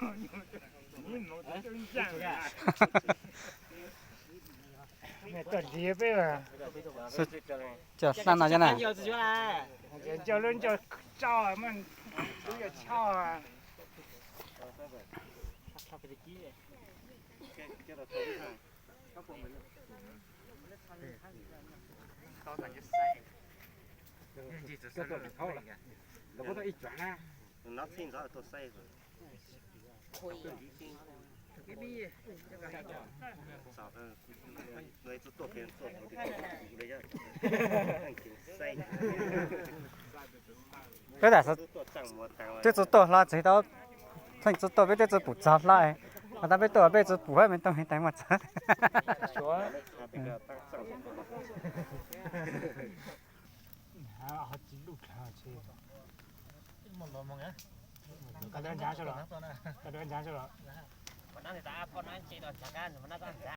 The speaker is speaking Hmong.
Cov hlab no cov na. Coj lub ncauj tso, lub ncauj tso. Peb tam twb txu tuaj hlo txiv tau, txheej txu tuaj peb twb txu pum txog hlo, ho tau peb tuaj peb txu pum hab me tooj heev teev mas txog.